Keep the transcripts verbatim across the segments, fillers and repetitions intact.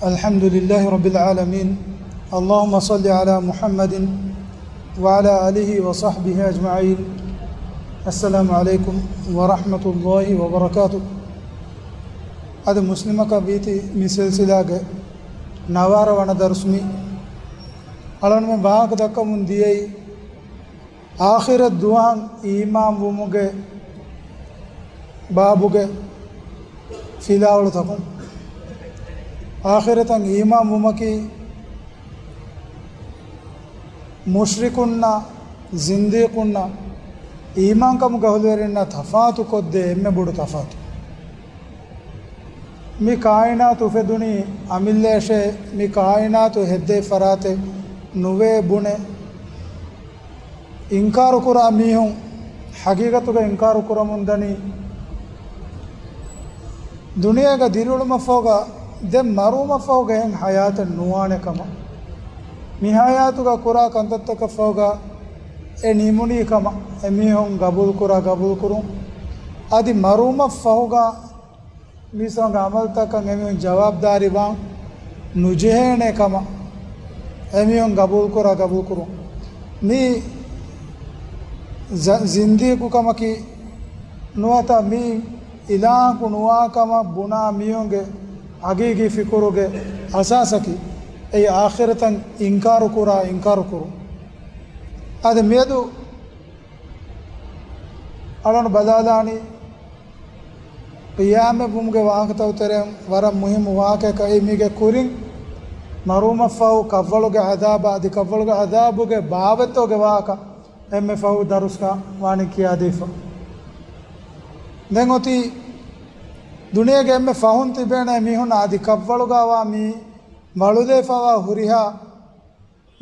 الحمد لله رب العالمين. اللهم صل على محمد وعلى آله وصحبه أجمعين. السلام عليكم ورحمة الله وبركاته. އަދި މުސްލިމަކަށް ވީތީ މި ސިލްސިލާގެ ނަވާރަ ވަނަ ދަރުސް މި. އަޅަންމެ ވާހަކަ ދައްކަމުން ދިޔައީ އާޚިރަތް ދުވަހަށް އީމާން ވުމުގެ ބާބުގެ ފިލާވަޅުތަކުން. އާޚިރަތަށް އީމާން ވުމަކީ މުޝްރިކުންނާ ޒިންދީޤުންނާ އީމާންކަމުގެ އަހުލުވެރިންނާ ތަފާތު ކޮށްދޭ އެންމެ ބޮޑު ތަފާތު. މި ކާއިނާތު އުފެދުނީ އަމިއްލައަށޭ، މި ކާއިނާތު ހެއްދޭ ފަރާތެއް ނުވޭ ބުނެ، އިންކާރުކުރާ މީހުން ހަގީގަތުގަ އިންކާރު ކުރަމުން ދަނީ، ދުނިޔޭގަ ދިރިއުޅުމަށްފަހުގަ ދެން މަރުވުމަށްފަހުގަ އެހެން ހަޔާތެއް ނުވާނެ ކަމަށް. މި ހަޔާތުގަ ކުރާ ކަންތައްތަކަށްފަހުގަ އެ ނިމުނީ ކަމަށް އެމީހުން ގަބޫލުކުރާ ގަބޫލުކުރުން. އަދި މަރުވުމަށްފަހުގަ މީސްތަކުގެ އަމަލުތަކަށް އެމީހުން ޖަވާބުދާރީވާން ނުޖެހޭނެ ކަމަށް އެމީހުން ގަބޫލުކުރާ ގަބޫލުކުރުން. މީ ޒަ-، ޒިންދީޤުކަމަކީ ނުވަތަ މީ އިލާހަކު ނުވާ ކަމަށް ބުނާ މީހުންގެ ހަގީގީ ފިކުރުގެ އަސާސަކީ އެއީ އާޚިރަތަށް އިންކާރުކުރާ އިންކާރުކުރުން. އަދި މިއަދު އަޅަން ބަލާލާނީ ޤިޔާމަތްވުމުގެ ވާހަކަތައް ތެރެއިން ވަރަށް މުހިއްމު ވާހަކައެއް. މީގެ ކުރިން މަރުވުމަށްފަހު ކަށްވަޅުގެ ޢަޛާބާ އަދި ކަށްވަޅުގެ ޢަޛާބުގެ ބާވަތްތަކުގެ ވާހަކަ އެންމެ ފަހު ދަރުސްގަ ވާނީ ކިޔާދީފަ. ދެން އޮތީ ދުނިޔޭގެ އެންމެ ފަހުން ތިބޭނެ މީހުން އަދި ކަށްވަޅުގަވާ މީ ވަޅުލައިފަވާ ހުރިހާ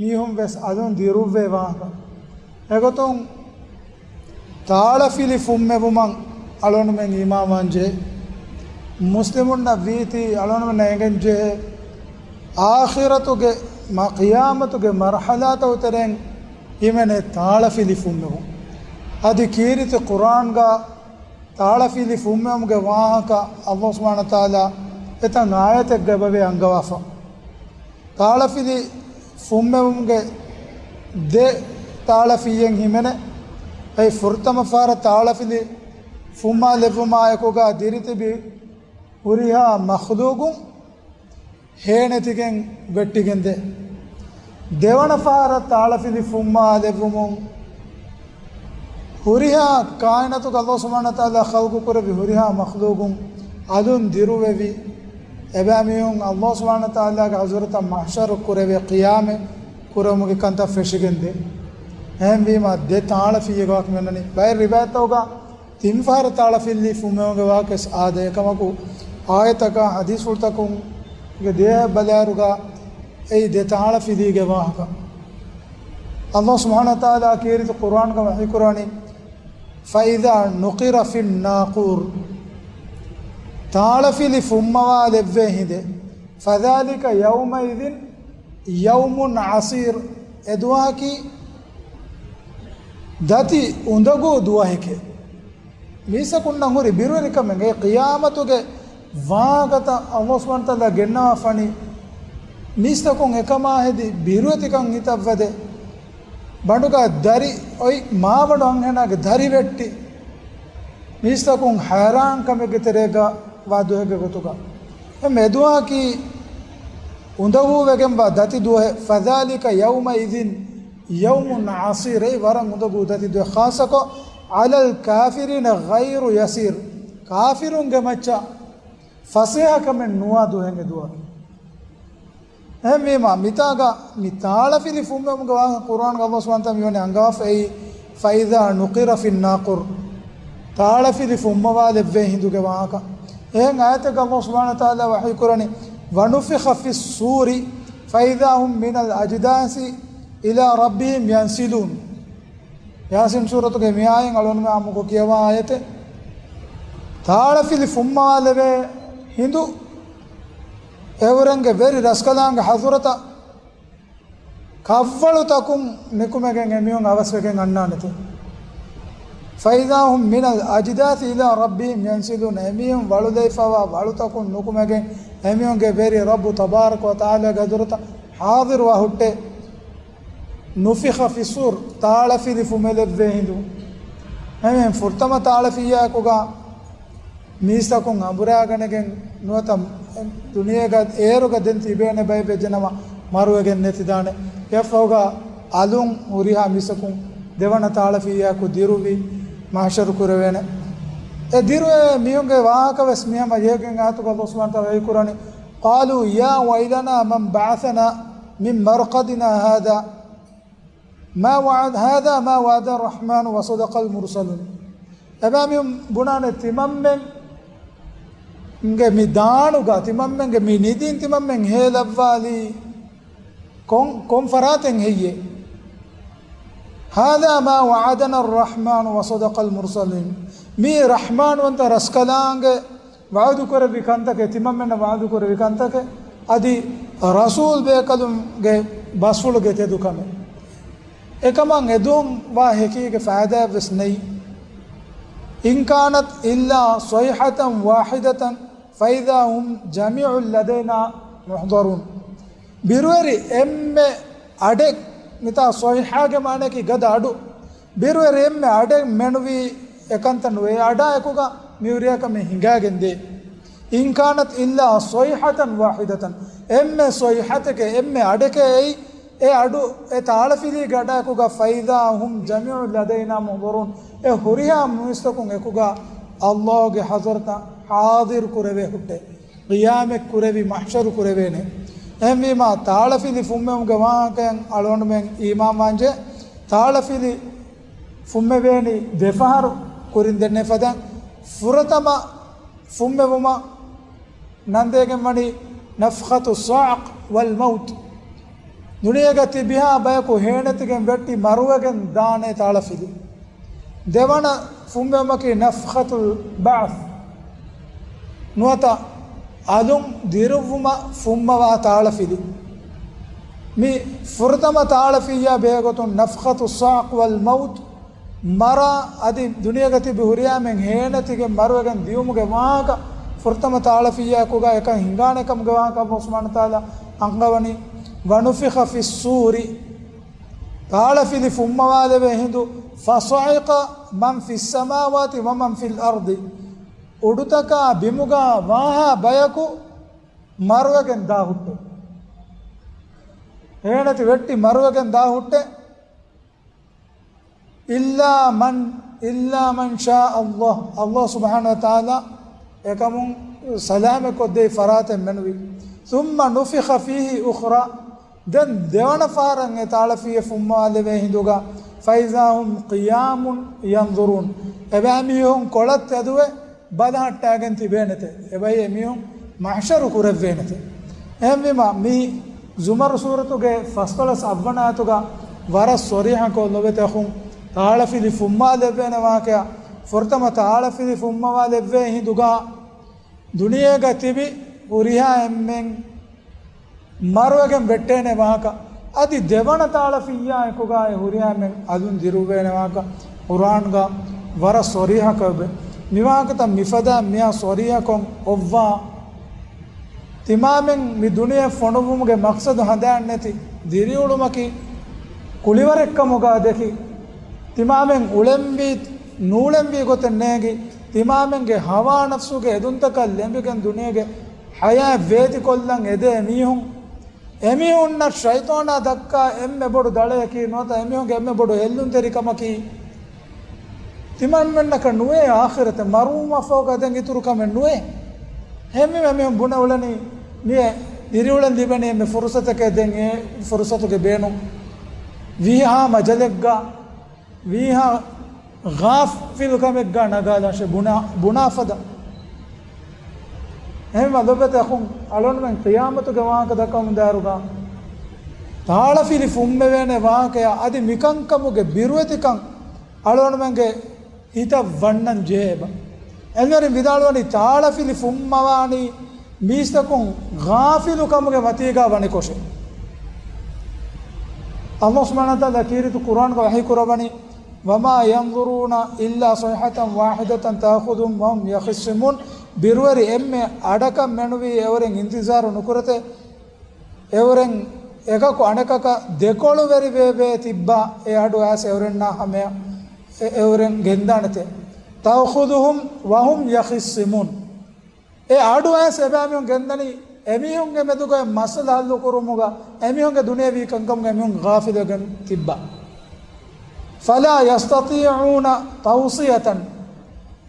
މީހުން ވެސް އަލުން ދިރުއްވޭ ވާހަކަ. އެގޮތުން ތާޅަފިލި ފުއްމެވުމަށް އަޅުގަނޑުމެން އީމާންވާންޖެހޭ. މުސްލިމުންނަށް ވީތީ އަޅުގަނޑުމެންނަށް އެނގެންޖެހޭ އާޚިރަތުގެ މަ-، ޤިޔާމަތުގެ މަރުޙަލާތައް ތެރެއިން ހިމެނޭ ތާޅަފިލި ފުއްމެވުން. އަދި ކީރިތި ޤުރްއާންގަ ތާޅަފިލި ފުއްމެވުމުގެ ވާހަކަ އައްލާހު ސުބްޙާނަހު ވަތަޢާލާ އެތައް އާޔަތެއްގައި ބަވޭ އަންގަވާފަ. ތާޅަފިލި ފުއްމެވުމުގެ ދެ ތާޅަފިއްޔެއް ހިމެނޭ. އެއީ ފުރަތަމަ ފަހަރަށް ތާޅަފިލި ފުއްމާލެއްވުމާއެކުގަ ދިރިތިބި ހުރިހާ މަޚްލޫޤުން ހޭނެތިގެން ވެއްޓިގެންދޭ. ދެވަނަ ފަހަރަށް ތާޅަފިލި ފުއްމާލެއްވުމުން ހުރިހާ ކާއިނާތުގަ އައްލާހު ސުބްޙާނަހު ވަތަޢާލާ ޚަލްޤު ކުރެއްވި ހުރިހާ މަޚްލޫޤުން އަލުން ދިރުވެވި، އެބައިމީހުން އައްލާހު ސުބްޙާނަހު ވަތަޢާލާގެ ޙަޟްރަތަށް މަޙްޝަރު ކުރެވޭ ޤިޔާމަތް ކުރެވުމުގެ ކަންތައް ފެށިގެންދޭ. އެހެންވީމަ، ދެ ތާޅަފިއްޔެއްގެ ވާހަކަ މިއޮންނަނީ. ބައެއް ރިވާޔަތްތަކުގަ ތިން ފަހަރަށް ތާޅަފިލި ފުއްމެވުމުގެ ވާހަކަ ވެސް އާދޭ. އެކަމަކު، އާޔަތަކާ ޙަދީޘްފުޅުތަކުންގެ ދިޔައަށް ބަލާއިރުގަ އެއީ ދެ ތާޅަފިލީގެ ވާހަކަ. އައްލާހު ސުބްޙާނަހު ވަތަޢާލާ ކީރިތި ޤުރްއާންގަ ވަޙީކުރާނީ، فإذا نقر في الناقور، ތާޅަފިލި ފުއްމަވާލެއްވޭ ހިނދެއް، فذلك يومئذ يوم عسير، އެ ދުވަހަކީ ދަތި އުނދަގޫ ދުވަހެކޭ. މީސްތަކުންނަށް ހުރި ބިރުވެރިކަމެއް އެ ޤިޔާމަތުގެ ވާހަކަތައް އައްލާހު ސުބްޙާނަހު ވަތަޢާލާ ގެންނަވާފަނީ. މީސްތަކުން އެކަމާ ހެދި ބިރުވެތިކަން ހިތަށްވަދެ، ބަނޑުގަ ދަރި އޮތް މާބަނޑު އަންހެނާގެ ދަރި ވެއްޓި، މީސްތަކުން ހައިރާންކަމެއްގެ ތެރޭގަ ވާ ދުވަހެއްގެ ގޮތުގަ. އެ މެދުވަހަކީ އުނދަގޫވެގެންވާ ދަތި ދުވަހެއް. فذلك يومئذ يوم عسير، އެއީ ވަރަށް އުނދަގޫ ދަތި ދުވަހެއް. ޚާއްޞަކޮށް، على الكافرين غير يسير، ކާފިރުންގެ މައްޗަށް ފަސޭހަކަމެއް ނުވާ ދުވަހެއް އެ ދުވަހަކީ. އެހެންވީމަ، މިތާގަ މި ތާޅަފިލި ފުއްމެވުމުގެ ވާހަކަ ޤުރްއާންގަ އައްލާހު ސުބްޙާނަހު ވަތަޢާލާ މިއޮންނަނީ އަންގަވާފައި، فإذا نقر في الناقور، ތާޅަފިލި ފުއްމަވާލެއްވޭ ހިނދުގެ ވާހަކަ. އެހެން އާޔަތެއްގަ އައްލާހު ސުބްޙާނަހު ވަތަޢާލާ ވަޙީކުރަނީ، ونفخ في الصور فإذا هم من الأجداث إلى ربهم ينسلون. ޔާސީން ސޫރަތުގެ މި އާޔަތް އަޅުގަނޑުމެން އާއްމުކޮށް ކިޔަވާ އާޔަތެއް. ތާޅަފިލި ފުއްމާލެވޭ ހިނދު އެއުރެންގެ ވެރި ރަސްކަލާނގެ ޙަޟުރަތަށް ކަށްވަޅުތަކުން ނިކުމެގެން އެމީހުން އަވަސްވެގެން އަންނާނެތެ. فإذا هم من الأجداث إلى ربهم ينسلون. އެމީހުން ވަޅުލައިފަވާ ވަޅުތަކުން ނުކުމެގެން އެމީހުންގެ ވެރި ރައްބު ތަބާރަކަ ވަތަޢާލާގެ ޙަޟްރަތަށް ޙާޟިރުވާ ހުއްޓޭ. نفخ في الصور، ތާޅަފިލި ފުމެލެއްވޭ ހިނދު. އެމީހުން ފުރަތަމަ ތާޅަފިއްޔާއެކުގަ މީސްތަކުން އަނބުރާގަނެގެން ނުވަތަ ދުނިޔޭގަ އޭރުގަ ދެން ތިބޭނެ ބައެއް ވެއްޖެނަމަ މަރުވެގެން ނެތިދާނެ. އެއަށްފަހުގަ އަލުން ހުރިހާ މީސްތަކުން ދެވަނަ ތާޅަފިއްޔާއެކު ދިރުވި މަޙްޝަރު ކުރެވޭނެ. އެ ދިރުވޭ މީހުންގެ ވާހަކަ ވެސް މިހަމަ ޔޭގެން އާތުގަ ﷲ ސުބްޙާނަހޫ ވަތަޢާލާ ވަޙީކުރަނީ، قالوا يا ويلنا من بعثنا من مرقدنا هذا ما وعد، هذا ما وعد الرحمن وصدق المرسلون. އެބައިމީހުން ބުނާނެ، ތިމަންމެންގެ މި ދާނުގަ، ތިމަންމެންގެ މި ނިދީން ތިމަންމެން ހޭލައްވާލީ ކޮން، ކޮން ފަރާތެއް ހެއްޔޭ؟ هذا ما وعدنا الرحمن وصدق المرسلون. މީ ރަޙްމާންވަންތަ ރަސްކަލާނގެ ވަޢުދުކުރެއްވި ކަންތަކެއް، ތިމަންމެންނަށް ވަޢުދުކުރެއްވި ކަންތަކެއް، އަދި ރަސޫލް ބޭކަލުންގެ ބަސްފުޅުގެ ތެދުކަމެއް. އެކަމަށް އެދުވަހު ވާ ހެކީގެ ފައިދާއެއްވެސް ނެތް. إن كانت إلا صيحة واحدة فإذا هم جميع لدينا محضرون. ބިރުވެރި އެންމެ އަޑެއް، މިތާ ޞައިޙާގެ މާނައަކީ ގަދަ އަޑު. ބިރުވެރި އެންމެ އަޑެއް މެނުވީ އެކަންތައް ނުވޭ. އެ އަޑާ އެކުގަ މި ހުރިހާ ކަމެއް ހިނގާގެން ދޭ. إن كانت إلا صيحة واحدة، އެންމެ ޞައިޙަތެކޭ، އެންމެ އަޑެކޭ އެއީ، އެ އަޑު، އެ ތާޅަފިލީގެ އަޑާ އެކުގަ، فإذا هم جميع لدينا محضرون، އެ ހުރިހާ މީސްތަކުން އެކުގަ ﷲ ގެ ޙަޟްރަތަށް ޙާޟިރު ކުރެވޭ ހުއްޓޭ. ޤިޔާމަތް ކުރެވި މަޙްޝަރު ކުރެވޭނެ. އެހެންވީމާ، ތާޅަފިލި ފުއްމެވުމުގެ ވާހަކައިން އަޅުގަނޑުމެން އީމާންވާންޖެ. ތާޅަފިލި ފުއްމެވޭނީ ދެފަހަރު ކުރިން ދެންނެވި ފަދަ. ފުރަތަމަ ފުއްމެވުމަށް ނަންދޭގެން ވަނީ نفخة الصاعق والموت. ދުނިޔޭގަ ތިބިހާ ބަޔަކު ހޭނެތިގެން ވެއްޓި މަރުވެގެން ދާނެ ތާޅަފިލި. ދެވަނަ ފުއްމެވުމަކީ نفخة البعث. ނުވަތަ އަލުން ދިރުއްވުމަށް ފުއްމަވާ ތާޅަފިލި. މި ފުރަތަމަ ތާޅަފިއްޔާ ބެހޭގޮތުން نفخة الصاعق والموت، މަރާ އަދި ދުނިޔޭގަ ތިބި ހުރިހާމެން ހޭނެތިގެން މަރުވެގެން ދިއުމުގެ ވާހަކަ، ފުރަތަމަ ތާޅަފިއްޔާއެކުގަ އެކަން ހިނގާނެ ކަމުގެ ވާހަކަ ﷲ ސުބްޙާނަހޫ ވަތަޢާލާ އަންގަވަނީ، ونفخ في الصور، ތާޅަފިލި ފުއްމަވާލެވޭ ހިނދު، فصعق من في السماوات ومن في الأرض، އުޑުތަކާ ބިމުގާ ވާހާ ބަޔަކު މަރުވެގެން ދާ ހުއްޓޭ. ހޭނެތި ވެއްޓި މަރުވެގެން ދާ ހުއްޓޭ. إلا من، إلا من شاء الله، ﷲ ސުބްޙާނަހޫ ވަތަޢާލާ އެކަމުން ސަލާމަތް ކޮށްދޭ ފަރާތެއް މެނުވީ. ثم نفخ فيه أخرى، ދެން ދެވަނަ ފަހަރަށް އެ ތާޅަފިއްޔެ ފުއްމާލެވޭ ހިނދުގަ، فإذا هم قيام ينظرون، އެބައިމީހުން ކޮޅަށް ތެދުވެ ބަލަހައްޓާގެން ތިބޭނެތެ. އެބައި އެމީހުން މަޙްޝަރު ކުރެއްވޭނެތެ. އެހެންވީމާ، މި ޒުމަރު ސޫރަތުގެ ފަސްދޮޅަސް އަށްވަނަ އާޔަތުގަ ވަރަށް ޞަރީޙަކޮށް ލޮބުވެތި އަޚުން، ތާޅަފިލި ފުއްމާލެއްވޭނެ ވާހަކަޔާ، ފުރަތަމަ ތާޅަފިލި ފުއްމަވާލެއްވޭ ހިނދުގަ، ދުނިޔޭގަ ތިބި ހުރިހާ އެންމެން މަރުވެގެން ވެއްޓޭނެ ވާހަކަ، އަދި ދެވަނަ ތާޅަފިއްޔާ އެކުގަ އެ ހުރިހާ އެންމެން އަލުން ދިރުއްވޭނެ ވާހަކަ، ޤުރްއާންގަ ވަރަށް ޞަރީޙަކޮށް އެބަ. މިވާހަކަތައް މިފަދަ މިއާ ޞަރީޙަކޮށް އޮއްވާ، ތިމާމެން މި ދުނިޔެ ފޮނުއްވުމުގެ މަޤްޞަދު ހަނދާން ނެތި، ދިރިއުޅުމަކީ ކުޅިވަރެއްކަމުގަ ދެކި، ތިމާމެން އުޅެންވީ، ނޫޅެންވީ ގޮތެއް ނޭނގި، ތިމާމެންގެ ހަވާ ނަފްސުގެ އެދުންތަކަށް ލެނބިގެން ދުނިޔޭގެ ޙަޔާތް ވޭތިކޮށްލަން އެދޭ މީހުން، އެމީހުންނަށް ޝައިޠާނާ ދައްކާ އެންމެ ބޮޑު ދަޅަޔަކީ ނުވަތަ އެމީހުންގެ އެންމެ ބޮޑު ހެއްލުންތެރިކަމަކީ، ތިމަންމެންނަކަށް ނުވޭ އާޚިރަތެއް، މަރުވުމަށްފަހުގަ ދެން އިތުރު ކަމެއް ނުވޭ. އެހެންވީމަ އެމީހުން ބުނެ އުޅެނީ، މިއެ ދިރިއުޅެން ލިބެނީ އެންމެ ފުރުޞަތަކޭ، ދެން އެ ފުރުޞަތުގެ ބޭނުން ވީހާ މަޖަލެއްގަ، ވީހާ ޣާފިލު ކަމެއްގަ ނަގާލާށޭ ބުނާ، ބުނާ ފަދަ. އެހެންވީމަ ލޮބުވެތި އަޚުން، އަޅުގަނޑުމެން ޤިޔާމަތުގެ ވާހަކަ ދައްކަމުން ދާއިރުގަ، ތާޅަފިލި ފުއްމެވޭނެ ވާހަކަޔާ އަދި މިކަންކަމުގެ ބިރުވެތިކަން އަޅުގަނޑުމެންގެ ހިތަށް ވަންނަން ޖެހޭ އެބަ. އެންމެރިން ވިދާޅުވަނީ، ތާޅަފިލި ފުއްމަވާނީ މީސްތަކުން ޣާފިލު ކަމުގެ މަތީގަ ވަނިކޮށެއް. ﷲ ސުބްޙާނަހޫ ވަތަޢާލާ ކީރިތި ޤުރްއާންގަ ވަޙީ ކުރައްވަނީ، وما ينظرون إلا صيحة واحدة تأخذهم وهم يخصمون. ބިރުވެރި އެންމެ އަޑަކަށް މެނުވީ އެއުރެން އިންތިޒާރު ނުކުރަތޭ. އެއުރެން އެކަކު އަނެކަކަށް ދެކޮޅުވެރިވެވޭ ތިއްބާ އެ އަޑު އައިސް އެއުރެންނާ ހަމަޔަށް އެ-، އެއުރެން ގެންދާނެތޭ. تأخذهم وهم يخصمون. އެ އަޑު އައިސް އެބައިމީހުން ގެންދަނީ އެމީހުންގެ މެދުގައި މައްސަލަ ހައްލު ކުރުމުގަ އެމީހުންގެ ދުނިޔެވީ ކަންކަމުގަ އެމީހުން ޣާފިލުވެގެން ތިއްބާ. فلا يستطيعون توصية.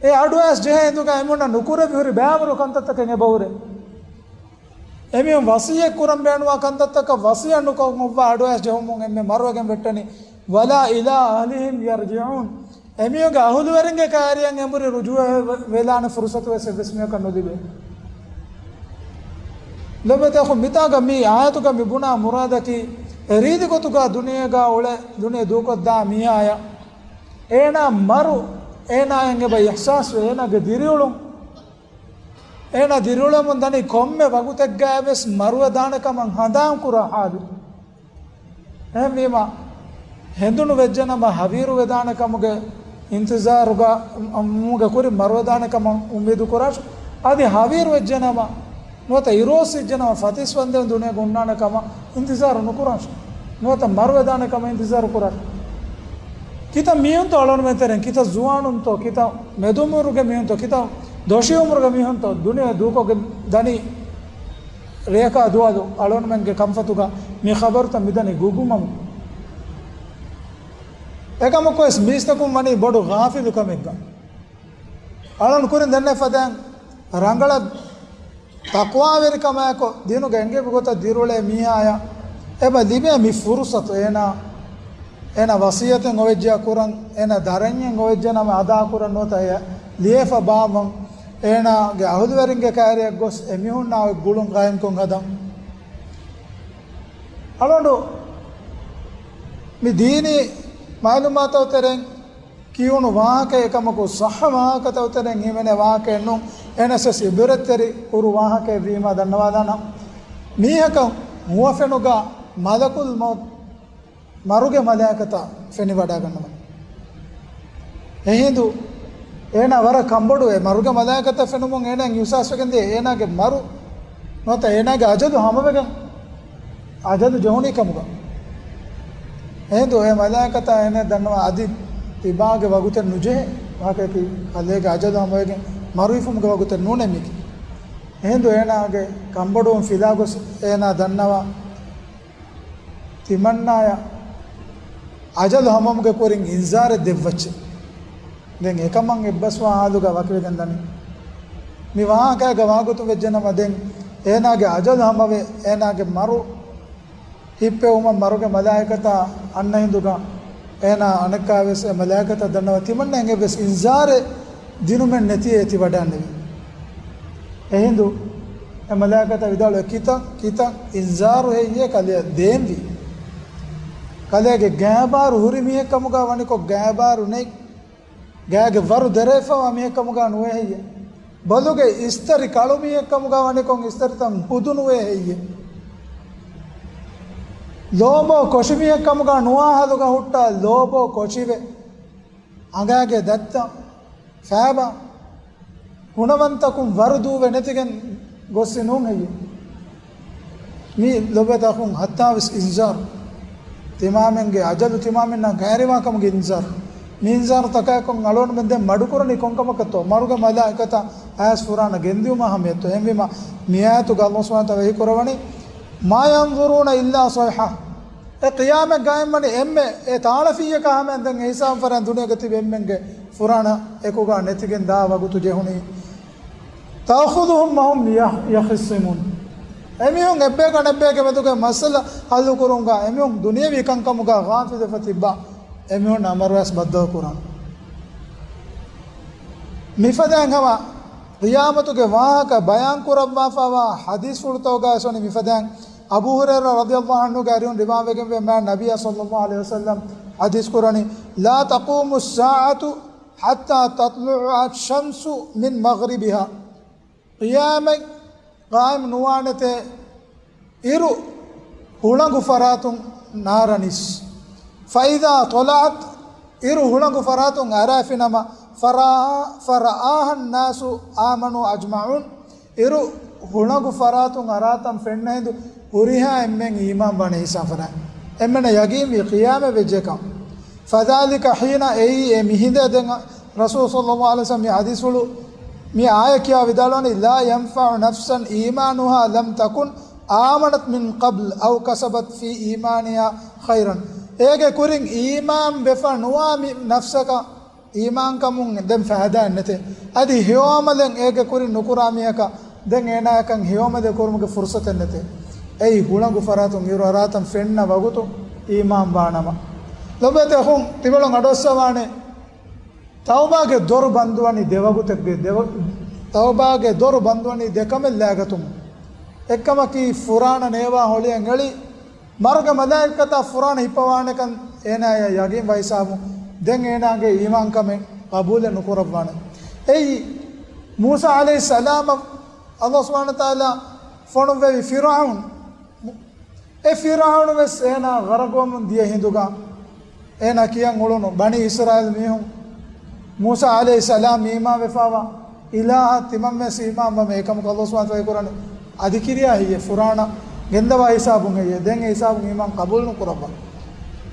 އެ އަޑު އައިސް ޖެހޭ ހިނދުގަ އެމީހުންނަށް ނުކުރެވި ހުރި ބައިވަރު ކަންތައްތަކެއް އެބަހުރޭ. އެމީހުން ވަސިއްޔަތް ކުރަން ބޭނުވާ ކަންތައްތަކަށް ވަސިއްޔަތް ނުކޮށް އޮއްވާ އަޑު އައިސް ޖެހުމުން އެންމެ މަރުވެގެން ވެއްޓެނީ. ولا إلى أهلهم يرجعون. އެމީހުންގެ އަހުލުވެރިންގެ ކައިރިއަށް އެނބުރި ރުޖޫޢަ ވެ-، ވެލާނެ ފުރުޞަތު ވެސް އެއްވެސް މީހަކަށް ނުލިބޭ. ލޮބުވެތި އަޚުން، މިތާގަ މި އާޔަތުގަ މި ބުނާ މުރާދަކީ، އެ ރީތި ގޮތުގަ ދުނިޔޭގަ އުޅެ، ދުނިޔެ ދޫކޮށްދާ މީހާޔަށް އޭނާ މަރު، އޭނާއަށް އެބަ އިޙްސާސްވޭ، އޭނާގެ ދިރިއުޅުން، އޭނާ ދިރިއުޅެމުން ދަނީ ކޮންމެ ވަގުތެއްގައިވެސް މަރުވެދާނެ ކަމަށް ހަނދާން ކުރާ ޙާލު. އެހެންވީމަ، ހެނދުނު ވެއްޖެނަމަ ހަވީރު ވެދާނެ ކަމުގެ އިންތިޒާރުގަ، މުގެ ކުރިން މަރުވެދާނެ ކަމަށް އުއްމީދު ކުރާށި. އަދި ހަވީރު ވެއްޖެނަމަ، ނުވަތަ އިރުއޮއްސިއްޖެނަމަ ފަތިސް ވަންދެން ދުނިޔޭގަ ހުންނާނެ ކަމަށް އިންތިޒާރު ނުކުރާށި. ނުވަތަ މަރުވެދާނެ ކަމަށް އިންތިޒާރު ކުރާށި. ކިތައް މީހުންތޯ އަޅުންމެން ތެރެއިން، ކިތައް ޒުވާނުންތޯ، ކިތައް މެދުއުމުރުގެ މީހުންތޯ، ކިތައް ދޮށީ އުމުރުގެ މީހުންތޯ ދުނިޔެ ދޫކޮށްގެން ދަނީ ރެޔަކާ ދުވަދު އަޅުންމެންގެ ކަންފަތުގަ މި ޚަބަރުތައް މިދަނީ ގުގުމަމުން. އެކަމަކުވެސް މީސްތަކުން ވަނީ ބޮޑު ޣާފިލު ކަމެއްގަ. އަޅުން ކުރިން ދެންނެ ފަދައިން ރަނގަޅަށް ތަޤްވާވެރިކަމާއެކު ދީނުގެ އެންގެވި ގޮތަށް ދިރިއުޅޭ މީހާޔަށް އެބަ ލިބޭ މި ފުރުޞަތު. އޭނާ، އޭނާ ވަޞިއްޔަތެއް އޮވެއްޖެޔާ ކުރަން، އޭނާ ދަރަންޏެއް އޮވެއްޖެނަމަ އަދާކުރަން ނުވަތަ އެ ލިޔެފަ ބާއްވަން، އޭނާގެ އަހުލުވެރިންގެ ކައިރިއަށް ގޮސް އެމީހުންނާ އޮތް ގުޅުން ޤާއިމްކޮށް ހަދަން. އަޅުގަނޑު މި ދީނީ މަޢުލޫމާތުތައް ތެރެއިން ކިޔުނު ވާހަކަ އެކަމަކު، ޞައްޙަ ވާހަކަތައް ތެރެއިން ހިމެނޭ ވާހަކައެއް ނޫން. އެނަސް ވެސް އިބްރަތްތެރި ކުރު ވާހަކައެއް ވީމާ ދަންނަވާލާނަން. މީހަކަށް ހުވަފެނުގަ މަލަކުލް މައުތު، މަރުގެ މަލާއިކަތާ ފެނިވަޑައިގަންނަވަން. އެހިނދު އޭނާ ވަރަށް ކަންބޮޑުވޭ. މަރުގެ މަލާއިކަތާ ފެނުމުން އޭނާ އިޙްސާސްވެގެން ދިޔަ އޭނާގެ މަރު ނުވަތަ އޭނާގެ އަޖަލު ހަމަވެގެން، އަޖަލު ޖެހުނީ ކަމުގަ. އެހިނދު އެ މަލާއިކަތާ އޭނާ ދަންނަވާ އަދި ތިބާގެ ވަގުތެއް ނުޖެހޭ. ވާހަކައަކީ ކަލޭގެ އަޖަލު ހަމަވެގެން މަރުވިފުމުގެ ވަގުތެއް ނޫނޭ މީކީ. އެހިނދު އޭނާގެ ކަންބޮޑުވުން ފިލާ ގޮސް އޭނާ ދަންނަވާ ތިމަންނާޔަށް އަޖަލު ހަމަވުމުގެ ކުރިން އިންޒާރެއް ދެއްވައްޗޭ. ދެން އެކަމަށް އެއްބަސްވާ ހާލުގަ ވަކިވެގެން ދަނީ. މި ވާހަކައިގަ ވާގޮތުން ވެއްޖެނަމަ ދެން އޭނާގެ އަޖަލު ހަމަވެ، އޭނާގެ މަރު ހިއްޕެވުމަށް މަރުގެ މަލާއިކަތާ އަންނަ ހިނދުގަ އޭނާ އަނެއްކާވެސް އެ މަލާއިކަތަށް ދަންނަވާ ތިމަންނައަށް އެއްވެސް އިންޒާރެއް ދިނުމެއް ނެތިއޭ ތި ވަޑައިންނެވި. އެހިނދު އެ މަލާއިކަތަށް ވިދާޅުވޭ، ކިތައް، ކިތައް އިންޒާރު ހެއްޔޭ ކަލެއަށް ދޭންވީ؟ ކަލޭގެ ގާބާރު ހުރި މީހެއް ކަމުގަ ވަނިކޮށް، ގާބާރު ނެތް، ގާގެ ވަރު ދެރަވެފަވާ މީހެއް ކަމުގަ ނުވޭ ހެއްޔޭ؟ ބޮލުގެ އިސްތަށި ކަޅު މީހެއް ކަމުގަ ވަނިކޮށް، އިސްތަށިތައް ހުދު ނުވޭ ހެއްޔޭ؟ ލޯބޯ ކޮށި މީހެއް ކަމުގަ ނުވާ ހާލުގަ ހުއްޓާ ލޯބޯ ކޮށިވެ، އަނގައިގެ ދަތްތައް ފައިބާ، ގުނަވަންތަކުން ވަރު ދޫވެ ނެތިގެން ގޮއްސި ނޫން ހެއްޔެ؟ މީ ލޮބުވެތި އަޚުން ހައްތާވެސް އިންޒާރު. ތިމާމެންގެ އަޖަލު ތިމާމެންނާ ކައިރިވާ ކަމުގެ އިންޒާރު. މި އިންޒާރު ތަކާއެކު އަޅުގަނޑުމެން ދެން މަޑުކުރަނީ ކޮންކަމަކަށްތޯ؟ މަރުގެ މަލާއިކަތާ އައިސް ފުރާނަ ގެންދިއުމާ ހަމަޔަށްތޯ؟ އެހެންވީމާ މި އާޔަތުގަ ﷲ ސުބްޙާނަހޫ ވަތަޢާލާ ވަޙީކުރައްވަނީ، ما ينظرون إلا صيحة. އެ ޤިޔާމަތް ގާއިމްވަނީ އެންމެ އެ ތާޅަފިއްޔަކާ ހަމައިން ދެން އެ ހިސާބުން ފަރާން ދުނިޔޭގަ ތިބި އެންމެންގެ ފުރާނަ އެކުގަ ނެތިގެން ދާ ވަގުތު ޖެހުނީ. تأخذهم وهم يخ-، يخصمون. އެމީހުން އެއްބަޔަކު އަނެއްބަޔެއްގެ މެދުގައި މައްސަލަ ހައްލު ކުރުމުގަ އެމީހުން ދުނިޔެވީ ކަންކަމުގަ ޣާފިލުވެފަ ތިއްބާ އެމީހުން އަމަރުވެސް ބައްދަލު ކުރާނެ. މިފަދައިން ހަމަ ޤިޔާމަތުގެ ވާހަކަ ބަޔާން ކުރައްވާފަވާ ޙަދީޘްފުޅުތަކުގައި ވެސް ވަނީ މިފަދައިން އަބޫ ހުރައިރާ ރަޟިޔަﷲ ޢަންހުގެ އަރިހުން ރިވާވެގެންވޭ، މާތް ނަބިއްޔާ ޞައްލަﷲ ޢަލައިހި ވަސައްލަމް ޙަދީޘް ކުރަނީ، لا تقوم الساعة حتى تطلع الشمس من مغربها. ޤިޔާމަތް ޤާއިމް ނުވާނެތޭ އިރު ހުޅަނގު ފަރާތުން ނާރަނީސް. فإذا طلعت އިރު ހުޅަނގު ފަރާތުން އަރާފިނަމަ، ފަރާ-، ފަރައާހަ ނާސު އާމަނޫ އަޖްމަޢޫން. އިރު ހުޅަނގު ފަރާތުން އަރާތަން ފެންނަ ހިނދު ހުރިހާ އެންމެން އީމާން ވާނެ އިހްސާން ފަރާތް. އެންމެނަށް ޔަގީންވީ ޤިޔާމަތް ވެއްޖެކަން. ފަޛާލިކަ ޙީނަ، އެއީ އެ މިހިނދޭ. ދެން ރަސޫލު ޞައްލައްލާހު ޢަލައިހި ވަސައްލަމް މި ޙަދީޘްފުޅު، މި އާޔަތް ކިޔާ ވިދާޅުވަނީ، ލާ ޔަންފަޢު ނަފްސަން އީމާނުހާ ލަމް ތަކުން އާމަނަތް މިން ޤަބްލު އަވް ކަސަބަތް ފީ އީމާނިހާ ޚައިރަން. އޭގެ ކުރިން އީމާން ވެފަ ނުވާ މި ނަފްސަކަށް އީމާންކަމުން ދެން ފައިދާއެއް ނެތޭ. އަދި ހެޔޮ ޢަމަލެއް އޭގެ ކުރިން ނުކުރާ މީހަކަށް ދެން އޭނާޔަކަށް ހެޔޮ ޢަމަލެއް ކުރުމުގެ ފުރުޞަތެއް ނެތޭ. އެއީ ހުޅަނގު ފަރާތުން އިރު އަރާތަން ފެންނަ ވަގުތު އީމާން ވާނަމަ. ލޮބުވެތި އަޚުން، ތިބަޅުން އަޑުއައްސަވާނެ. ތައުބާގެ ދޮރު ބަންދުވަނީ ދެ ވަގުތެއްގެ، ދެ ވަ-، ތައުބާގެ ދޮރު ބަންދުވަނީ ދެ ކަމެއް ލާގަތުމުން. އެއްކަމަކީ ފުރާނަ ނޭވާ ހޮޅިއަށް އެޅި، މަރުގެ މަލާއިކަތާ ފުރާނަ ހިއްޕަވާނެކަން އޭނާޔަށް ޔަގީން ވައިސާބު، ދެން އޭނާގެ އީމާންކަމެއް ޤަބޫލެއް ނުކުރައްވާނެ. އެއީ މޫސާ ޢަލައިހިއްސަލާމަށް ﷲ ސުބްޙާނަހޫ ވަތަޢާލާ ފޮނުއްވެވި ފިރުޢައުން. އެ ފިރުޢައުނު ވެސް އޭނާ ޣަރަޤުވަމުން ދިޔަ ހިނދުގަ، އޭނާ ކިޔަން އުޅުނު ބަނީ އިސްރާއީލް މީހުން މޫސާ ޢަލައިހިއްސަލާމް އީމާންވެފާވާ އިލާހަށް ތިމަންވެސް އީމާންވަމޭ. އެކަމަކު ﷲ ސުބްޙާނަހޫ ވަތަޢާލާ އެކުރަނީ އަދި ކިރިޔާ ހެއްޔޭ؟ ފުރާނަ ގެންދަވާ ހިސާބުން ހެއްޔޭ؟ ދެން އެ ހިސާބުން އީމާން ޤަބޫލު ނުކުރައްވާ.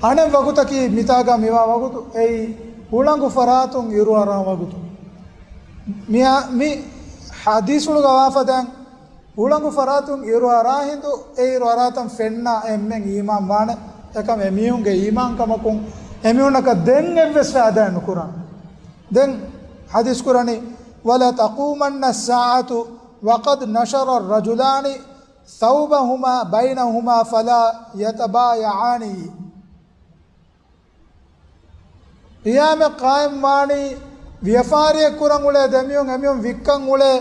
އަނެއް ވަގުތަކީ މިތާގަ މިވާ ވަގުތު އެއީ ހުޅަނގު ފަރާތުން އިރުއަރާ ވަގުތު. މި، މި ޙަދީޘްފުޅުގަ ވާފަދައިން ހުޅަނގު ފަރާތުން އިރު އަރާ ހިނދު، އެ އިރު އަރާތަން ފެންނަ އެންމެން އީމާން ވާނެ. އެކަމް އެމީހުންގެ އީމާންކަމަކުން އެމީހުންނަކަށް ދެން އެއްވެސް ފައިދާއެއް ނުކުރާނެ. ދެން ޙަދީޘް ކުރަނީ، ولتقومن الساعة وقد نشر الرجلان ثوبهما بينهما فلا يتبايعان. ޤިޔާމަތް ޤާއިމްވާނީ ވިޔަފާރިއެއް ކުރަން އުޅޭ ދެމީހުން، އެމީހުން ވިއްކަން އުޅޭ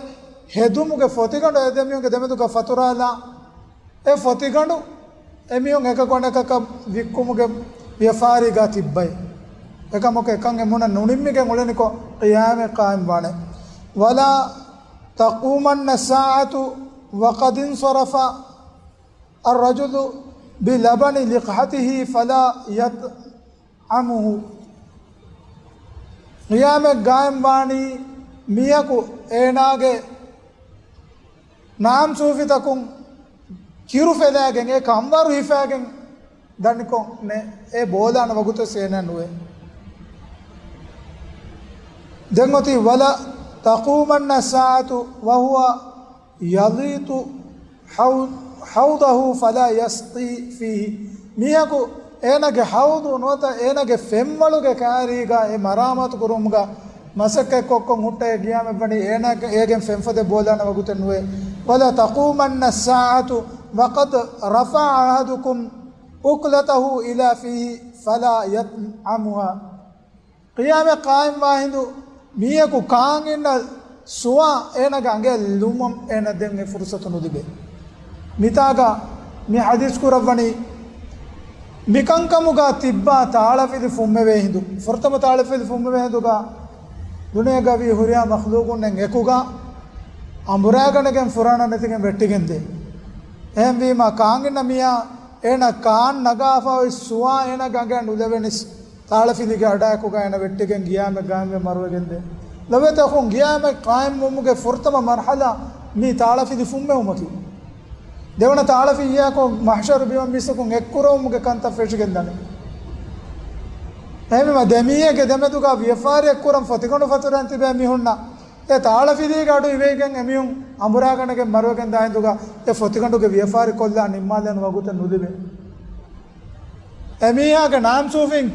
ހެދުމުގެ ފޮތިގަނޑު އެ ދެމީހުންގެ ދެމެދުގަ ފަތުރާލާ، އެ ފޮތިގަނޑު އެމީހުން އެކަކު އަނެކަކަށް ވިއްކުމުގެ ވިޔަފާރީގަ ތިއްބައި. އެކަމަކު އެކަން އެމީހުންނަށް ނުނިންމިގެން އުޅެނިކޮށް ޤިޔާމަތް ޤާއިމްވާނެ. ولا تقومن الساعة وقد انصرف الرجل بلبن لقحته فلا يطعمه. ޤިޔާމަތް ޤާއިމްވާނީ މީހަކު އޭނާގެ ނާމްސޫފިތަކުން ކިރު ފެލާގެން، އެ ކަންވަރު ހިފާގެން ދަނިކޮށް ނެ، އެ ބޯލާނެ ވަގުތެއް އޭނާ ނުވޭ. ދެން އޮތީ، ولا تقومن الساعة وهو يليط حو-، حوضه فلا يسقي فيه. މީހަކު އޭނާގެ ޙައުޟު ނުވަތަ އޭނާގެ ފެންވަޅުގެ ކާރީގަ އެ މަރާމާތު ކުރުމުގަ މަސައްކަތްކޮށްކޮށް ހުއްޓައި ޤިޔާމަތްވަނީ އޭނާ އޭގެން ފެންފަދަ ބޯލާނެ ވަގުތެއް ނުވޭ. ولا تقومن الساعة وقد رفع أحدكم أكلته إلى فيه فلا يطعمها. ޤިޔާމަތް ޤާއިމްވާ ހިނދު މީހަކު ކާން އިންނަ ސުވާ އޭނާގެ އަނގަޔަށް ލުމަން އޭނާ ދެން އެ ފުރުޞަތު ނުލިބޭ. މިތާގަ މި ޙަދީޘް ކުރައްވަނީ، މިކަންކަމުގަ ތިއްބާ ތާޅަފިލި ފުންމެވޭ ހިނދު، ފުރަތަމަ ތާޅަފިލި ފުންމެވޭ ހިނދުގަ ދުނިޔޭގަ ވީ ހުރިހާ މަޚްލޫޤުންނެއް އެކުގަ އަނބުރާގަނެގެން ފުރާނަ ނެތިގެން ވެއްޓިގެން ދޭ. އެހެންވީމަ، ކާން އިންނަ މީހާ އޭނާ ކާން ނަގާފަ އޮތް ސުވާ އޭނާގެ އަނގަޔަށް ނުލެވެނީސް، ތާޅަފިލީގެ އަޑާއެކުގަ އޭނާ ވެއްޓިގެން ޤިޔާމަތް ޤާއިމްވެ މަރުވެގެންދޭ. ލޮބުވެތި އަޚުން، ޤިޔާމަތް ޤާއިމްވުމުގެ ފުރަތަމަ މަރްޙަލާ މީ ތާޅަފިލި ފުންމެވުމަކީ. ދެވަނަ ތާޅަފިލި އެއާކޮށް މަޙްޝަރު ބިމަށް މީސްތަކުން އެއްކުރެވުމުގެ ކަންތައް ފެށިގެންދާނެ. އެހެންވީމަ، ދެމީހެއްގެ ދެމެދުގަ ވިޔަފާރިއެއް ކުރަން ފޮތިގަނޑު ފަތުރަން ތިބޭ މީހުންނަށް އެ ތާޅަފިލީގެ އަޑު އިވިގެން އެމީހުން އަނބުރާގަނެގެން މަރުވެގެން ދާ ހިނދުގަ އެ ފޮތިގަނޑުގެ ވިޔަފާރި ކޮށްލާ ނިންމާލެވުނު ވަގުތެއް ނުލިބޭ. އެމީހާގެ ނާމްސޫފިން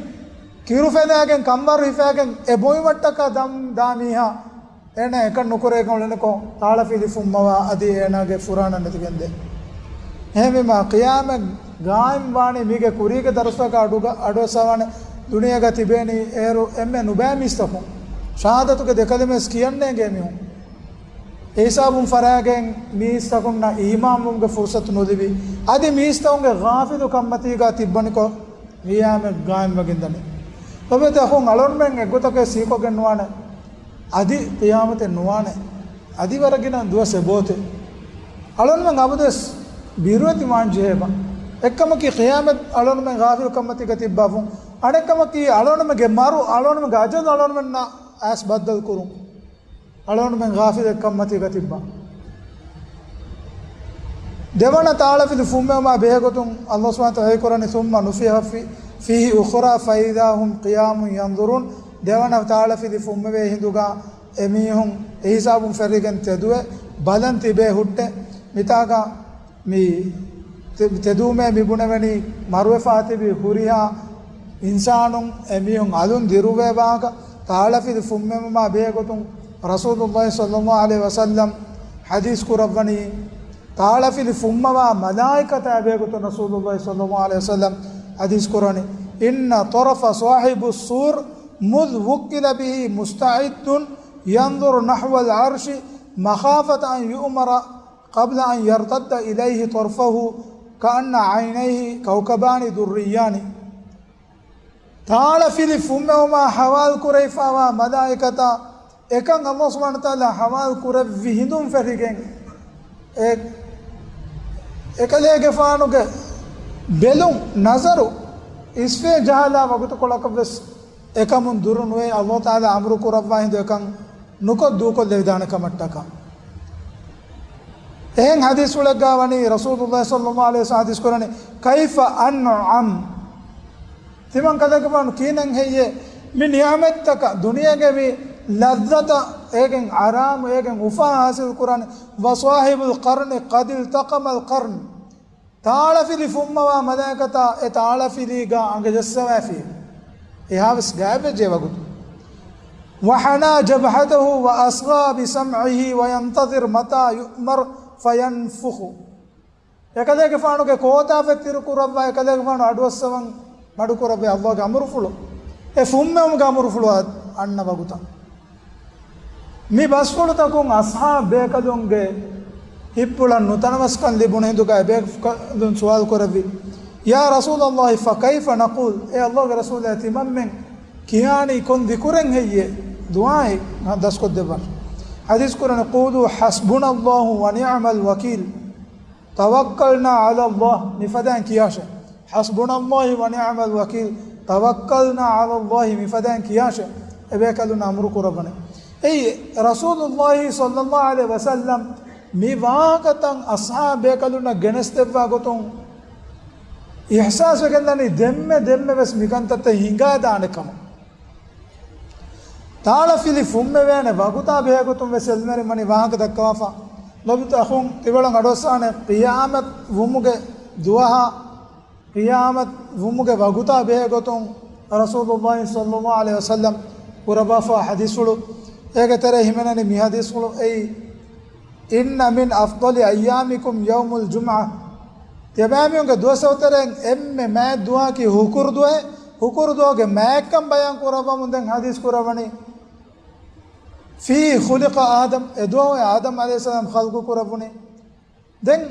ކިރު ފެލާގެން ކަންވަރު ހިފާގެން އެ ބޮއިމައްޓަކާ ދަމް ދާ މީހާ އޭނާ އެކަން ނުކުރޭކަން އުޅެނިކޮށް ތާޅަފިލި ފުންމަވާ އަދި އޭނާގެ ފުރާނަ ނެތިގެންދޭ. އެހެންވީމަ، ޤިޔާމަތް ޤާއިމް ވާނީ މީގެ ކުރީގެ ދަރުސްތަކަށް އަޑުގަ-، އަޑުއައްސަވާނެ. ދުނިޔޭގަ ތިބޭނީ އޭރު އެންމެ ނުބައި މީސްތަކުން. ޝަހާދަތުގެ ދެ ކަލިމަ ވެސް ކިޔަން ނޭނގޭ މީހުން. އެ ހިސާބުން ފަރާގެން މީސްތަކުންނަށް އީމާންވުމުގެ ފުރުޞަތު ނުލިބި، އަދި މީސްތަކުންގެ ޣާފިލު ކަންމަތީގަ ތިއްބަނިކޮށް، ޤިޔާމަތް ޤާއިމްވެގެންދަނީ. ލޮބުވެތި އަޚުން، އަޅުންމެން އެއްގޮތަކަށް ސީކޮށްގެން ނުވާނެ، އަދި ޤިޔާމަތެއް ނުވާނެ. އަދި ވަރަށް ގިނަ ދުވަސް އެބައޮތޭ. އަޅުންމެން އަބަދުވެސް ބިރުވެތި ވާންޖެހޭބާ. އެއްކަމަކީ، ޤިޔާމަތް އަޅުންމެން ޣާފިލު ކަންމަތީގަ ތިއްބާފުން އަނެއްކަމަކީ، އަޅުގަނޑުމެންގެ މަރު، އަޅުގަނޑުމެންގެ އަޖަލު އަޅުގަނޑުމެންނާ އައިސް ބައްދަލު ކުރުން. އަޅުގަނޑުމެން ޣާފިލެއްކަން މަތީގަ ތިއްބާ. ދެވަނަ ތާޅަފިލި ފުންމެވުމާ ބެހޭގޮތުން ﷲ ސުބްޙާނަހޫ ވަތަޢާލާ ކުރަނީ، ثُمَّ نُفِخَ فِي، فِيهِ أُخْرَىٰ فَإِذَا هُمْ قِيَامٌ يَنظُرُونَ. ދެވަނަ ތާޅަފިލި ފުންމެވޭ ހިނދުގަ އެމީހުން އެހިސާބުން ފެށިގެން ތެދުވެ ބަލަން ތިބޭ ހުއްޓެ. މިތާގަ މި ތެ-، ތެދުވުމޭ މި ބުނެވެނީ މަރުވެފާ ތިބި ހުރިހާ އިންސާނުން އެމީހުން އަލުން ދިރުވޭ ވާހަކަ. ތާޅަފިލި ފުންމެވުމާ ބެހޭގޮތުން ރަސޫލުﷲ ޞައްލަﷲ ޢަލައިހި ވަސައްލަމް ޙަދީޘް ކުރައްވަނީ، ތާޅަފިލި ފުންމަވާ މަލާއިކަތާ ބެހޭގޮތުން ރަސޫލުﷲ ޞައްލަﷲ ޢަލައިހި ވަސައްލަމް ޙަދީޘް ކުރަނީ، إِنَّ طَرْفَ صَاحِبُ الصُّورِ مُذْ وُكِّلَ بِهِ مُسْتَعِدٌّ يَنظُرُ نَحْوَ الْعَرْشِ مَخَافَةَ أَنْ يُؤْمَرَ قَبْلَ أَنْ يَرْتَدَّ إِلَيْهِ طَرْفَهُ كَأَنَّ عَيْنَيْهِ كَوْكَبَانِ دُرِّيَّانِ. ތާޅަފިލި ފުންމެވުމާ ޙަވާލު ކުރެވިފައިވާ މަލާއިކަތާ އެކަން ﷲ ސުބްޙާނަހޫ ވަތަޢާލާ ޙަވާލު ކުރެއްވި ހިނދުން ފެށިގެން އެ-، އެކަލޭގެފާނުގެ ބެލުން، ނަޒަރު، އިސްވެ ޖަހާލާ ވަގުތުކޮޅަކަށްވެސް އެކަމުން ދުރު ނުވެ، ﷲ ތަޢާލާ އަމުރު ކުރައްވާ ހިނދު އެކަން ނުކޮށް ދޫކޮށްލެވިދާނެ ކަމަށްޓަކާ. އެހެން ޙަދީޘްފުޅެއްގަ ވަނީ ރަސޫލުﷲ ޞައްލަﷲ ޢަލައިހި ވަސައްލަމް ޙަދީޘް ކުރަނީ، كَيْفَ أَنْعَمُ. ތިމަން ކަލޭގެފާނު ކިހިނެއް ހެއްޔޭ މި ނިޢުމަތްތަކަށް، ދުނިޔޭގެ މި ލައްޒަތަށް އޭގެން އަރާމު، އޭގެން އުފާ ޙާޞިލް ކުރަނީ؟ وَصَاحِبُ الْقَرْنِ قَدِ الْتَقَمَ الْقَرْنَ. ތާޅަފިލި ފުންމަވާ މަލާއިކަތާ އެ ތާޅަފިލީގަ އަނގަ ޖައްސަވައިފި. އެހާވެސް ގާތްވެއްޖެ ވަގުތު. وَحَنَا جَبْهَتَهُ وَأَصْغَى بِسَمْعِهِ وَيَنْتَظِرُ مَتَى يُؤْمَرُ فَيَنْفُخُ. އެކަލޭގެފާނުގެ ކޯތާފަތް ތިރުކުރައްވާ، އެކަލޭގެފާނު އަޑުއައްސަވަން މަޑުކުރައްވޭ ﷲގެ އަމުރުފުޅު. އެ ފުންމެވުމުގެ އަމުރުފުޅު އަ-، އަންނަ ވަގުތަށް. މި ބަސްފުޅުތަކުން އަޞްޙާބު ބޭކަލުންގެ ހިތްޕުޅަށް ނުތަނަވަސްކަން ލިބުނު ހިނދުގަ އެބޭކަލުން ސުވާލު ކުރެއްވި، يَا رَسُولَ اللَّهِ فَكَيْفَ نَقُولُ؟ އޭ ﷲގެ ރަސޫލާ، ތިމަންމެން ކިހާނީ ކޮން ދިކުރެއް ހެއްޔޭ؟ ދުޢާއެއް ދަސްކޮށްދެއްވާށެ. ޙަދީޘް ކުރަނީ، قُولُوا حَسْبُنَا اللَّهُ وَنِعْمَ الْوَكِيلُ، تَوَكَّلْنَا عَلَى اللَّهِ، މިފަދައިން ކިޔާށެ. حَسْبُنَا اللَّهُ وَنِعْمَ الْوَكِيلُ، تَوَكَّلْنَا عَلَى اللَّهِ، މިފަދައިން ކިޔާށެ. އެބޭކަލުންނަށް އަމުރު ކުރައްވަނީ. އެއީ، ރަސޫލުﷲ ޞައްލަﷲ ޢަލައިހި ވަސައްލަމް މި ވާހަކަތައް އަޞްޙާބު ބޭކަލުންނަށް ގެނެސްދެއްވާ ގޮތުން އިޙްސާސްވެގެންދަނީ، ދެންމެ ދެންމެ ވެސް މިކަންތައްތައް ހިނގާދާނެ ކަމަށް. ތާޅަފިލި ފުންމެވޭނެ ވަގުތާ ބެހޭގޮތުން ވެސް އެޅުމެރި ވަނީ ވާހަކަ ދައްކަވާފަ. ލޮބުތައް އަޚުން، ތިބަޅަން އަޑުއައްސާނެ ޤިޔާމަތް ވުމުގެ ދުވަހާ، ޤިޔާމަތް ވުމުގެ ވަގުތާ ބެހޭގޮތުން ރަސޫލުﷲ ޞައްލަﷲ ޢަލައިހި ވަސައްލަމް ކުރައްވާފާ ޙަދީޘްފުޅު. އޭގެ ތެރޭ ހިމެނެނީ މި ޙަދީޘްފުޅު އެއީ، إِنَّ مِنْ أَفْضَلِ أَيَّامِكُمْ يَوْمُ الْجُمْعَةِ. ތިޔަބައިމީހުންގެ ދުވަސްތަކުގެ ތެރެއިން އެންމެ މާތް ދުވަހަކީ ހުކުރު ދުވަހެއް. ހުކުރު ދުވަހުގެ މާތްކަން ބަޔާން ކުރައްވަމުން ދެން ޙަދީޘް ކުރައްވަނީ، فِيهِ خُلِقَ آدَمُ، އެ ދުވަހު އާދަމް ޢަލައިހިއްސަލާމް ޚަލްޤު ކުރެވުނީ. ދެން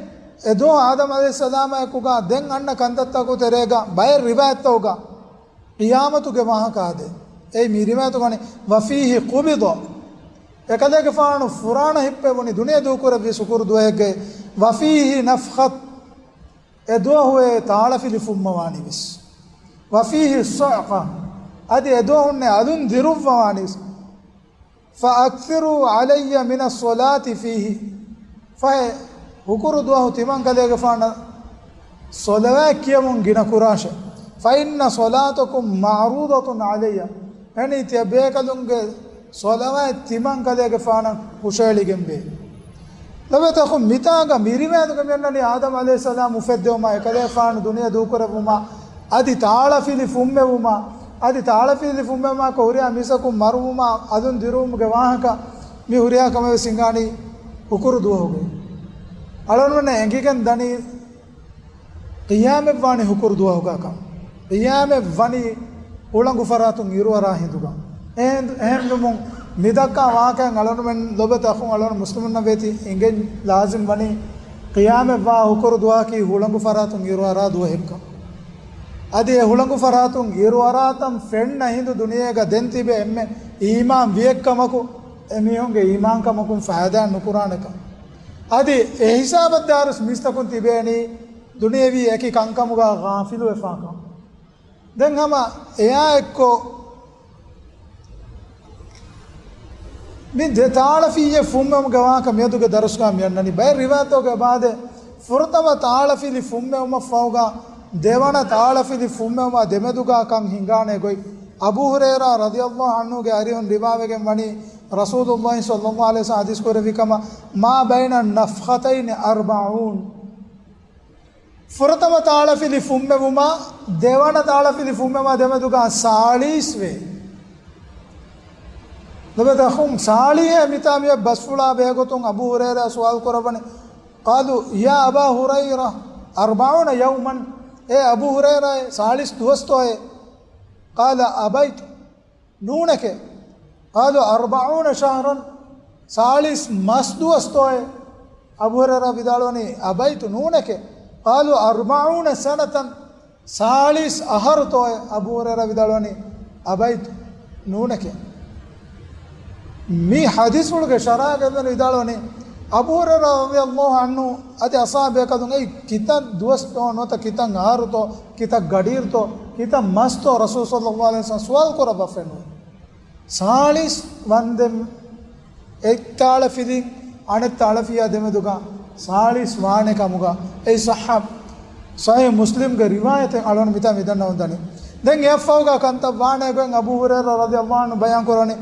އެ ދުވަހު އާދަމް ޢަލައިހިއްސަލާމާއެކުގަ ދެން އަންނަ ކަންތައްތަކުގެ ތެރޭގަ ބައެއް ރިވާޔަތްތަކުގަ ޤިޔާމަތުގެ ވާހަކަ އާދޭ. އެއީ މި ރިވާޔަތުގަ ވަނީ، وَفِيهِ قُبِضَ، އެކަލޭގެފާނު ފުރާނަ ހިއްޕެވުނީ، ދުނިޔެ ދޫކުރެއްވީ ހުކުރު ދުވަހެއްގައި. وَفِيهِ نُفِخَ، އެ ދުވަހު އެ ތާޅަފިލި ފުންމަވާނީ ވެސް. وَفِيهِ صَعِقَ، އަދި އެ ދުވަހުންނެއް އަލުން ދިރުއްވަވާނީ ވެސް. فَأَكْثِرُوا عَلَيَّ مِنَ الصَّلَاةِ فِيهِ، ފަހެ ހުކުރު ދުވަހު ތިމަން ކަލޭގެފާނަށް ޞަލަވާތް ކިޔަމުން ގިނަ ކުރާށެ. فَإِنَّ صَلَاتَكُمْ مَعْرُوضَةٌ عَلَيَّ، އެހެނީ ތިޔަބޭކަލުންގެ ޞަލަވާތް ތިމަން ކަލޭގެފާނަށް ހުށައެޅިގެންވޭ. ލޮބުވެތި އަޚުން، މިތާގަ މި ރިވާޔަތުގަ މިއޮންނަނީ އާދަމް ޢަލައިހިއްސަލާމް އުފެއްދެވުމާ، އެކަލޭފާނު ދުނިޔެ ދޫކުރެއްވުމާ، އަދި ތާޅަފިލި ފުންމެވުމާ، އަދި ތާޅަފިލި ފުންމެވުމާ ކޮށް ހުރިހާ މީސްތަކުން މަރުވުމާ، އަލުން ދިރުވުމުގެ ވާހަކަ މި ހުރިހާ ކަމެއް ވެސް ހިނގާނީ ހުކުރު ދުވަހުގައި. އަޅުގަނޑުމެންނަށް އެނގިގެން ދަނީ ޤިޔާމަތް ވާނީ ހުކުރު ދުވަހުގަކަން. ޤިޔާމަތް ވަނީ ހުޅަނގު ފަރާތުން އިރުއަރާ ހިނދުގަ. އެހެން-، އެހެންވުމުން މިދައްކާ ވާހަކައިން އަޅުގަނޑުމެން ލޮބުވެތި އަޚުން، އަޅުގަނޑު މުސްލިމުންނަށް ވޭތީ އެނގެން ލާޒިމް ވަނީ ޤިޔާމަތް ވާ ހުކުރު ދުވަހަކީ ހުޅަނގު ފަރާތުން އިރުއަރާ ދުވަހެއްކަން. އަދި އެ ހުޅަނގު ފަރާތުން އިރުއަރާތަން ފެންނަ ހިނދު ދުނިޔޭގަ ދެން ތިބޭ އެންމެ އީމާން ވިއެއްކަމަކު، އެމީހުންގެ އީމާންކަމަކުން ފައިދާ ނުކުރާނެކަން. އަދި އެ ހިސާބަށް ދާއިރު މީސްތަކުން ތިބޭނީ ދުނިޔެވީ އެކި ކަންކަމުގަ ޣާފިލުވެފާކަން. ދެން ހަމަ އެއާ އެއްކޮށް، މި ދެ ތާޅަފިއްޔެއް ފުންމެވުމުގެ ވާހަކަ މިއަދުގެ ދަރުސްގަ މި އަންނަނީ. ބައެއް ރިވާޔަތުގަ އެބައާދޭ، ފުރަތަމަ ތާޅަފިލި ފުންމެވުމަށްފަހުގަ ދެވަނަ ތާޅަފިލި ފުންމެވުމާ ދެމެދުގަ ކަން ހިނގާނެ ގޮތް. އަބޫ ހުރައިރާ ރަޟިޔަﷲ ޢަންހުގެ އަރިހުން ރިވާވެގެން ވަނީ، ރަސޫލުﷲ ޞައްލަﷲ ޢަލައިހި ވަސައްލަމަ ޙަދީޘް ކުރެއްވި ކަމަށް، "ما بين النفختين أربعون." ފުރަތަމަ ތާޅަފިލި ފުންމެވުމާ ދެވަނަ ތާޅަފިލި ފުންމެވުމާ ދެމެދުގަ ސާޅީސް ވޭ. ލޮބުވެތި އަޚުން، ސާޅީހޭ މިތާ މިއޮތް ބަސްފުޅާ ބެހޭގޮތުން އަބޫ ހުރައިރާ ސުވާލު ކުރައްވަނީ، قالوا يا أبا هريرة أربعون يوما؟ އޭ އަބޫ ހުރައިރާ، ސާޅީސް ދުވަސްތޯއޭ؟ قال أبيت، ނޫނެކޭ. قالوا أربعون شهرا؟ ސާޅީސް މަސް ދުވަސްތޯއޭ؟ އަބޫ ހުރައިރާ ވިދާޅުވަނީ، أبيت، ނޫނެކޭ. قالوا أربعون سنة؟ ސާޅީސް އަހަރުތޯއޭ؟ އަބޫ ހުރައިރާ ވިދާޅުވަނީ، أبيت، ނޫނެކޭ. މި ޙަދީޘްފުޅުގެ ޝަރަޙަ ގެންދަނީ ވިދާޅުވަނީ، އަބޫ ހުރައިރާ ރަޟިޔަﷲ ޢަންހު އަދި އަޞްޙާބު ބޭކަލުން އެއީ ކިތައް ދުވަސްތޯ ނުވަތަ ކިތައް އަހަރުތޯ ކިތައް ގަޑިއިރުތޯ ކިތައް މަސްތޯ ރަސޫލު ޞައްލަﷲ ޢަލައިހި ވަސައްލަމަ ސުވާލު ކުރައްވާފައެއް ނުވޭ. ސާޅީސް ވަންދެން އެއް ތާޅަފިލިން އަނެއް ތާޅަފިއްޔާ ދެމެދުގަ ސާޅީސް ވާނެ ކަމުގަ އެއީ ޞައްޙަ، ޞަޙީޙު މުސްލިމްގެ ރިވާޔަތެއް އަޅުގަނޑު މިތާ މިދަންނަވަން ދަނީ. ދެން އެއަށްފަހުގަ ކަންތައް ވާނެ ގޮތް އަބޫ ހުރައިރާ ރަޟިޔަﷲ ޢަންހު ބަޔާން ކުރަނީ،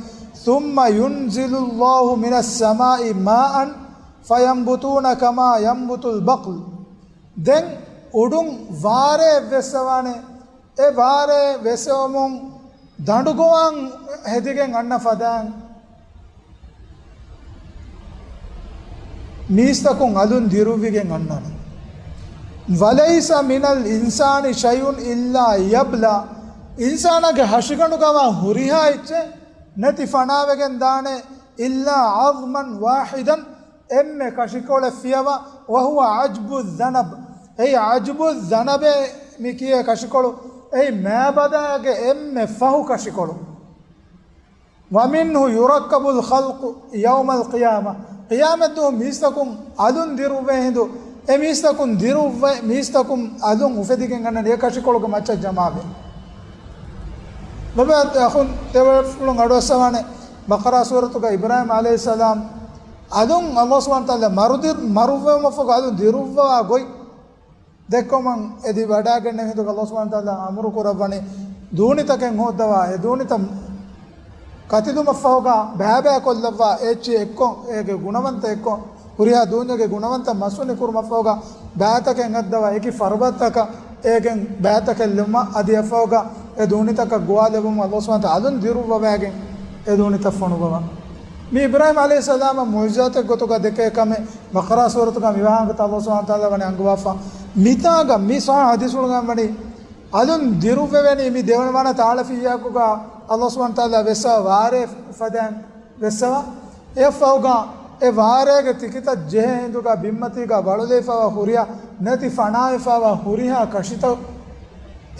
ثم ينزل الله من السماء ماء فينبتون كما ينبت البقل. ދެން އުޑުން ވާރޭ ވެއްސަވާނެ، އެ ވާރޭ ވެއްސެވުމުން ދަނޑުގޮވާން ހެދިގެން އަންނަ ފަދައިން މީސްތަކުން އަލުން ދިރުއްވިގެން އަންނާނެ. وليس من الإنسان شيء إلا يبلى. އިންސާނާގެ ހަށިގަނޑުގަވާ ހުރިހާ އެއްޗެއް ނެތި ފަނާވެގެން ދާނެ، إلا عظما واحدا، އެންމެ ކަށިކޮޅެއް ފިޔަވާ، وهو عجب الذنب. އެއީ ޢަޖްބު ޛަނަބޭ މި ކިޔޭ ކަށިކޮޅު. އެއީ މާބަދައިގެ އެންމެ ފަހު ކަށިކޮޅު. ومنه يركب الخلق يوم القيامة. ޤިޔާމަތްދުވަހު މީސްތަކުން އަލުން ދިރުއްވޭ ހިނދު، އެ މީސްތަކުން ދިރުއްވެ، މީސްތަކުން އަލުން އުފެދިގެން އަންނަނީ އެ ކަށިކޮޅުގެ މައްޗަށް ޖަމާވެ. ލޮބުވެތި އަޚުން، ދެވަނަ ފުޅުން އަޑުއައްސަވާނެ، ބަޤަރާ ސޫރަތުގަ އިބްރާހީމް ޢަލައިހިއްސަލާމް އަލުން ﷲ ސުބްޙާނަހޫ ވަތަޢާލާ މަރުދި-، މަރުވެވުމަށްފަހު އަލުން ދިރުއްވަވާ ގޮތް ދެއްކުމަށް އެދި ވަޑައިގެންނެވި ހިނދުގަ ﷲ ސުބްޙާނަހޫ ވަތަޢާލާ އަމުރު ކުރައްވަނީ ދޫނިތަކެއް ހޯއްދަވާ، އެ ދޫނިތައް ކަތިލުމަށްފަހުގަ ބައިބައިކޮށްލައްވާ، އެއްޗި އެއްކޮށް، އޭގެ ގުނަވަންތަ އެއްކޮށް، ހުރިހާ ދޫންޏެއްގެ ގުނަވަންތަ މަސްވެނި ކުރުމަށްފަހުގަ ބައިތަކެއް ހައްދަވާ، އެކި ފަރުބަދަތަކަށް އޭގެން ބައިތަކެއް ލެއްވުމަށް އަދި އެފަހުގަ އެ ދޫނިތަކަށް ގޮވާލެއްވުމަށް ﷲ ސުބްޙާނަހޫ ވަތަޢާލާ އަލުން ދިރުއްވަވައިގެން އެ ދޫނިތައް ފޮނުއްވަވާ. މި އިބްރާހީމް ޢަލައިހިއްސަލާމަށް މުޢުޖިޒާތެއް ގޮތުގަ ދެއްކޭ ކަމެއް ބަޤަރާ ސޫރަތުގަ މިވާހަކަތައް ﷲ ސުބްޙާނަހޫ ވަތަޢާލާ ވަނީ އަންގަވާފަ. މިތާގަ މި ޞައްޙަ ޙަދީޘްފުޅުގަ ވަނީ އަލުން ދިރުއްވެވޭނީ މި ދެވަނަ ތާޅަފިއްޔާއަކުގަ ﷲ ސުބްޙާނަހޫ ވަތަޢާލާ ވެއްސަވާ ވާރޭ ފަދައިން ވެއްސަވާ. އެއަށްފަހުގަ އެ ވާރޭގެ ތިކިތައް ޖެހޭ ހިނދުގަ ބިންމަތީގަ ބަޅުލައިފައިވާ ހުރިހާ ނެތި ފަނާވެފައިވާ ހުރިހާ ކަށިތައް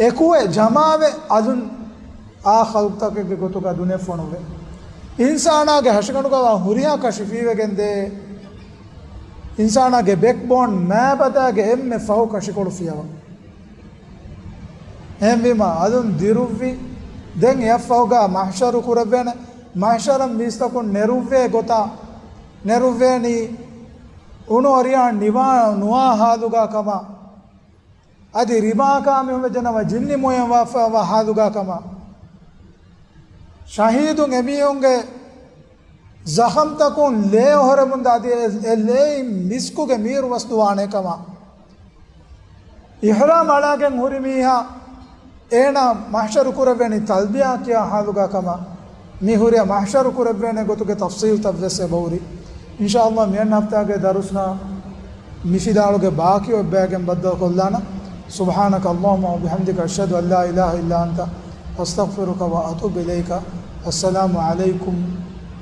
އެކުވެ ޖަމާވެ އަލުން އާ ޚަލްޤުތަކެއްގެ ގޮތުގަ ދުނިޔެ ފޮނުވޭ. އިންސާނާގެ ހަށިގަނޑުގަވާ ހުރިހާ ކަށި ފީވެގެންދޭ. އިންސާނާގެ ބެކްބޯން މާބަދައިގެ އެންމެ ފަހު ކަށިކޮޅު ފިޔަވާ. އެހެންވީމަ އަލުން ދިރުއްވި، ދެން އެއަށްފަހުގަ މަޙްޝަރު ކުރެއްވޭނެ. މަޙްޝަރަށް މީސްތަކުން ނެރުއްވޭ ގޮތަށް، ނެރުއްވޭނީ އުނު އަރިއާ ނިވާ ނުވާ ހާލުގަ ކަމަށް. އަދި ރިބާކާ މީހުން ވެއްޖެނަމަ ޖިންނި މޮޔަ ވާފަ ވާ ހާލުގަ ކަމަށް. ޝަހީދުން އެމީހުންގެ ޒަޚަމްތަކުން ލޭ އޮހޮރެމުންދާ އަދި އެ، އެ ލޭއިން މިސްކުގެ މީރު ވަސްދު ވާނެ ކަމަށް. އިޙްރާމް އަޅާގެން ހުރި މީހާ އޭނާ މަޙްޝަރު ކުރެއްވޭނީ ތަލްބިޔާ ކިޔާ ހާލުގަ ކަމަށް. މި ހުރިހާ މަޙްޝަރު ކުރެއްވޭނެ ގޮތުގެ ތަފްޞީލްތައް ވެސް އެބަހުރި. އިންޝާﷲ މިއަންނަ ހަފްތާގެ ދަރުސްނާ މިފިލާޅުގެ ބާކީ އޮތް ބަޔަކަށް ބައްދަލުކޮށްލާނަން. سبحانك اللهم وبحمدك، أشهد أن لا إله إلا أنت، أستغفرك وأتوب إليك. السلام عليكم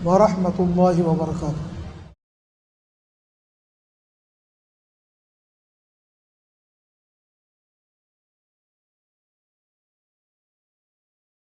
ورحمة الله وبركاته.